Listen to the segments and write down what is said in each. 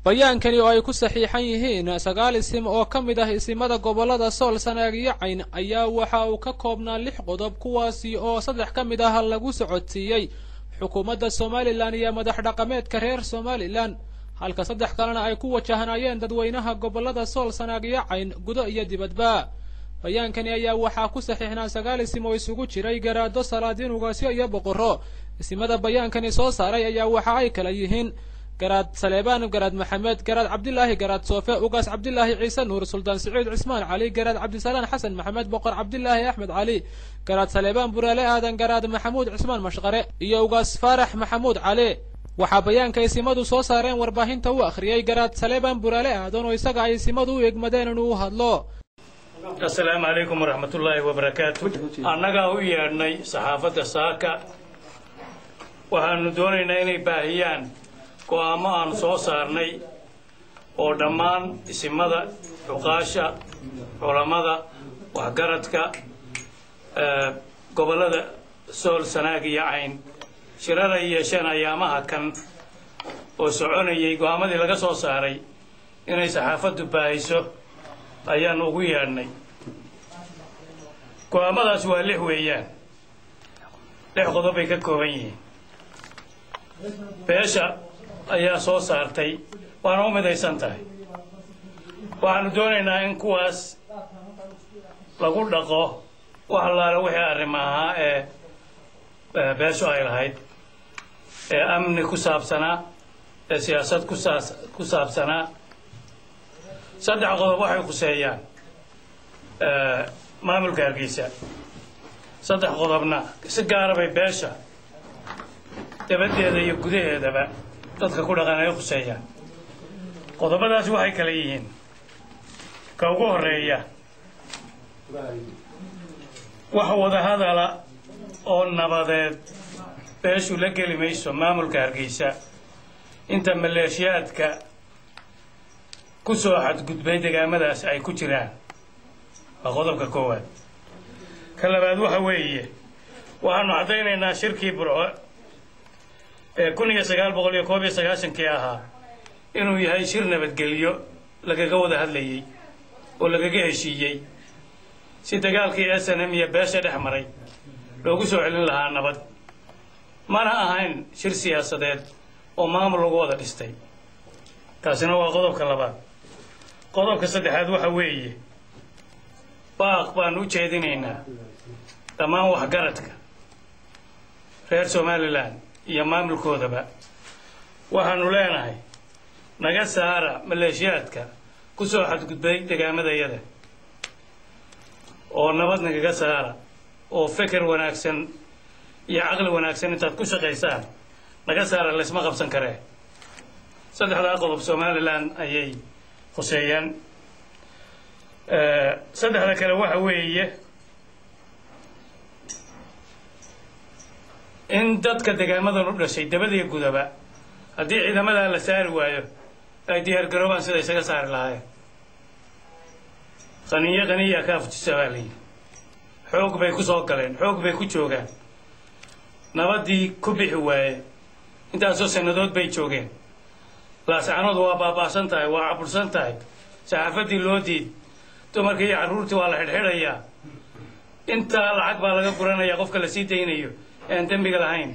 Bayaankani oo ay ku saxiixan yihiin 9 isim oo ka mid ah isimada gobollada Sool, Sanaag iyo Cayn ayaa waxa uu ka koobnaa 6 qodob, kuwaasi oo 3 ka mid ah lagu socodsiiyey xukuumadda Somalilan iyo madax dhaqameedka reer Somalilan, halka 3 kalena ay ku wajahnaayeen dadweynaha gobollada Sool, Sanaag iyo Cayn gudo iyo dibadba. Bayaankani ayaa waxaa ku saxiixnaa 9 isim oo isugu jiray garaado, salaadiin, ugaasyo iyo boqorro. Isimada bayaankani soo saaray ayaa waxa ay kala yihiin Garaad Saleebaan Garaad Maxamed, Garaad Cabdilaahi Garaad Soofe, Ugaas Cabdilaahi Ciise Nuur, Suldaan Siciid Cismaan Cali, Garaad Cabdisalaan Xasan Maxamed, Boqor Cabdilaahi Axmed Cali, Garaad Saleebaan Buraale Aadan, Garaad Maxamuud Cismaan Mashqare iyo Ugaas Faarax Maxamuud Cali. Waxaa bayaanka isimadu soo saareen warbaahinta u akhriyey Garaad Saleebaan Buraale Aadan oo isaga ay isimadu u egmadeen inuu u hadlo. Asalaamu calaykum waraxmatullaahi wabarakaatu. Annagaa u yeedhnay saxaafadda saaka, waxaanu doonaynaa inay baahiyaan go'aamo aanu soo saarnay oo dhammaan isimada, cuqaasha, culammada, waxgaradka gobollada Sool, Sanaag iyo Cayn shirar ay yeesheen ayaamaha kan oo soconayay, go'aamadii laga soo saaray inay saxaafaddu baahiso ayaanu ugu yeedhnay. Go'aamadaas waa 6 weeyaan, 6 qodob bay ka kooban yihiin. Beesha ayaa soo saartay waana u midaysan tahay. Waxaanu doonaynaa in kuwaas lagu dhaqo wax allaale wixii arrimo ahaa ee beeshu ay lahayd, ee amni ku saabsanaa, ee siyaasad ku saabsanaa. 3 qodob waxay khuseeyaan maamulka Hargeysa, 3 qodobna si gaara bay beesha dabaddeeda iyo gudaheedaba dadka ku dhaqan ay khuseeyaan. Qodobadaasi waxay kala yihiin: ka ugu horreeya, wax wadahadala oo nabadeed beeshu la geli mayso maamulka Hargeysa inta maleeshiyaadka ku soo xadgudbay degaamadaas ay ku jiraan. Waa qodobka koowaad. Ka labaad waxa weeye, waxaanu caddaynaynaa shirkii Burco ee 1991-kii ahaa inuu yahay shir nabadgelyo lagaga wada hadlayey oo lagaga heshiiyey si dagaalkii SNM iyo beesha dhex maray loogu soo celin lahaa nabad, mana ahayn shir siyaasadeed oo maamul lagu wada dhistay. Kaasina waa qodobka labaad. Qodobka saddexaad waxa weeye, baaq baanu u jeedinaynaa dhammaan waxgaradka reer Somalilan iyo maamulkoodaba. Waxaanu leenahay, naga saara maleeshiyaadka ku soo xadgudbay degaamadayada oo nabad nagaga saara, oo feker wanaagsan iyo caqli wanaagsan intaad ku shaqaysaan naga saara, laysma qabsan karee. Saddexdaa qodob Somalilan ayay khuseeyaan. Saddexda kale waxa weeye in dadka degaamadan u dhashay dabadiyo gudaba, haddii ciidamadaa la saari waayo, ay diyaar garoobaan sida isaga saari lahaayeen. Qaniyo qaniya kaa fujisa baa layidhi. Xoog bay ku soo galeen, xoog bay ku joogaan, nabaddii ku bixi waaye. Intaasoo sannadood bay joogeen. Laascanood waa baaba'san tahay, waa cabursan tahay, saxaafaddii loo diid, dumarkii iyo carruurtii waa la xidhxidhayaa, intaa lacag baa laga guranaya qofka la sii daynayo ee aan dembiga lahayn,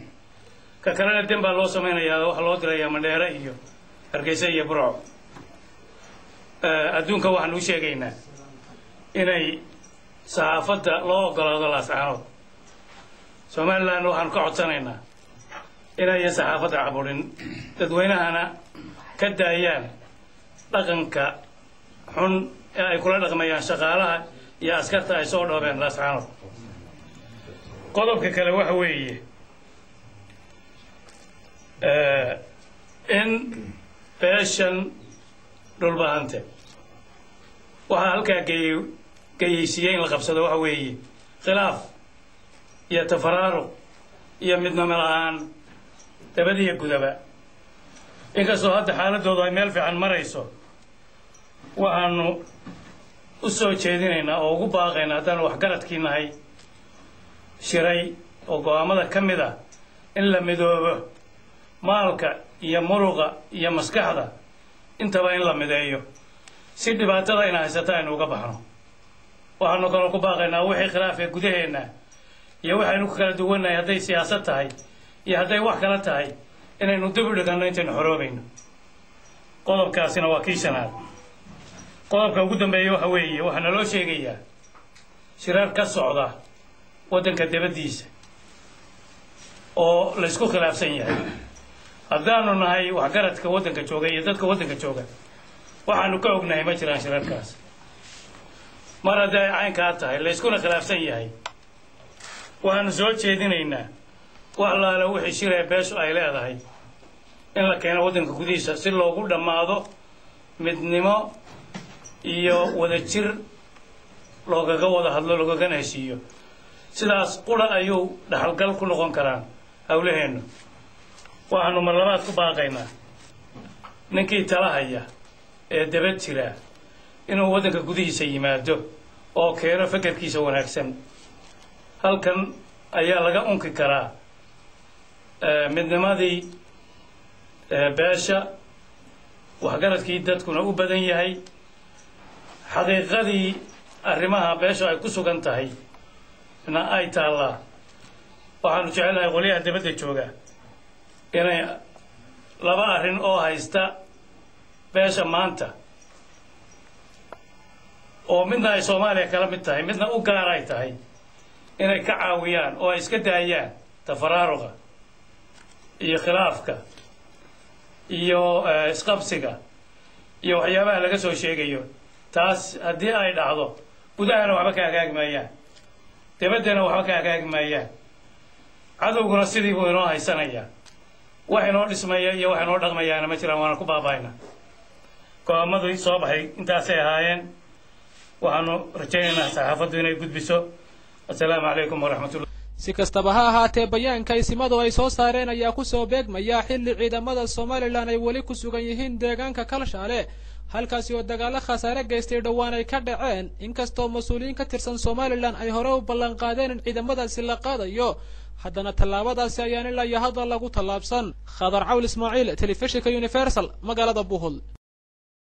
ka kalena dem baa loo samaynayaa, waxa loo dirayaa Mandheere iyo Hargeysa iyo Burco. Adduunka waxaan u sheegaynaa inay saxaafadda loo ogolaado Laascaanood. Somalilan waxaanu ka codsanaynaa inayan saxaafadda caburin, dadweynahana ka daayaan dhaqanka xun ee ay kula dhaqmayaan shaqaalaha iyo askarta ay soo dhoobeen Laascaanood. Qodobka kale waxa weeye in beeshan Dhulbahante waxaa halkaa geeyey geyeysiiyey in la qabsado waxa weeye khilaaf iyo tafaraaruq iyo midnimo la'aan dabadiyo gudaba. Inkastoo hadda xaaladoodu ay meel fiican marayso, waxaanu u soo jeedinaynaa oo ugu baaqaynaa, haddaanu waxgaradkii nahay shiray oo go'aamada ka mid ah, in la midoobo maalka iyo muruqa iyo maskaxda. Intaba in la mideeyo si dhibaatada ina haysata aynu uga baxno. Waxaanu kaloo ku baaqaynaa wixii khilaaf ee gudaheenna iyo waxaynu ku kala duwannahay, hadday siyaasad tahay iyo hadday wax kala tahay, inaynu dib u dhiganno intaynu xoroobayno. Qodobkaasina waa kii shanaad. Qodobka ugu dambeeya waxa weeye, waxaa naloo sheegayaa shirar ka socda waddanka dabaddiisa oo laysku khilaafsan yahay. Haddaanu nahay waxgaradka waddanka jooga iyo dadka waddanka jooga, waxaanu ka ognahay ma jiraan shirarkaas. Mar haddii ay caynkaa tahay, layskuna khilaafsan yahay, waxaanu soo jeedinaynaa wax laala wixii shiree beeshu ay leedahay in la keeno waddanka gudihiisa si loogu dhammaado midnimo iyo wadajir loogaga wada hadlo, loogagana heshiiyo. Sidaas qura ayuu dhaxalgal ku noqon karaan howlaheennu. Waxaanu mar labaad ku baaqaynaa ninkii talahaya ee daba jira inuu waddanka gudihiisa yimaado oo keeno fekerkiisa wanaagsan. Halkan ayaa laga unki karaa midnimadii beesha, waxgaradkii dadkuna u badan yahay, xaqiiqadii arrimaha beesha ay ku sugan tahay na ay taallaa. Waxaanu jecelnahay qolyaha dibadda jooga inay laba arrin oo haysta beesha maanta, oo midna ay Soomaaliya kala mid tahay, midna u gaar ay tahay, inay ka caawiyaan oo ay iska daayaan tafaraaruqa iyo khilaafka iyo isqabsiga iyo waxyaabaha laga soo sheegayo. Taas haddii ay dhacdo, gudahana waxba ka hagaagi maayaan, dabaddana waxba ka hagaagi maayaan, cadowguna sidii buu inoo haysanayaa. Wax inoo dhismaya iyo wax inoo dhaqmayaana ma jiraan, waana ku baaba'ayna. Go'aamadii soo baxay intaasay ahaayeen. Waxaanu rajaynaynaa saxaafaddu inay gudbiso. Assalaamu calaykum waraxmatullah. Si kastaba ha ahaatee, bayaanka isimadu ay soo saareen ayaa kusoo beegmaya xilli ciidamada Somalilan ay weli ku sugan yihiin deegaanka Kalshaale, halkaasi oo dagaalo khasaare geystay dhowaan ay ka dhaceen. Inkastoo mas-uuliyiin ka tirsan Somalilan ay hore u ballan qaadeen in ciidamadaasi la qaadayo, haddana tallaabadaasi ayaan ilaa iyo hadda lagu tallaabsan. Khadar Cawl Ismaaciil, Telefishinka Universal, magaalada Buhol.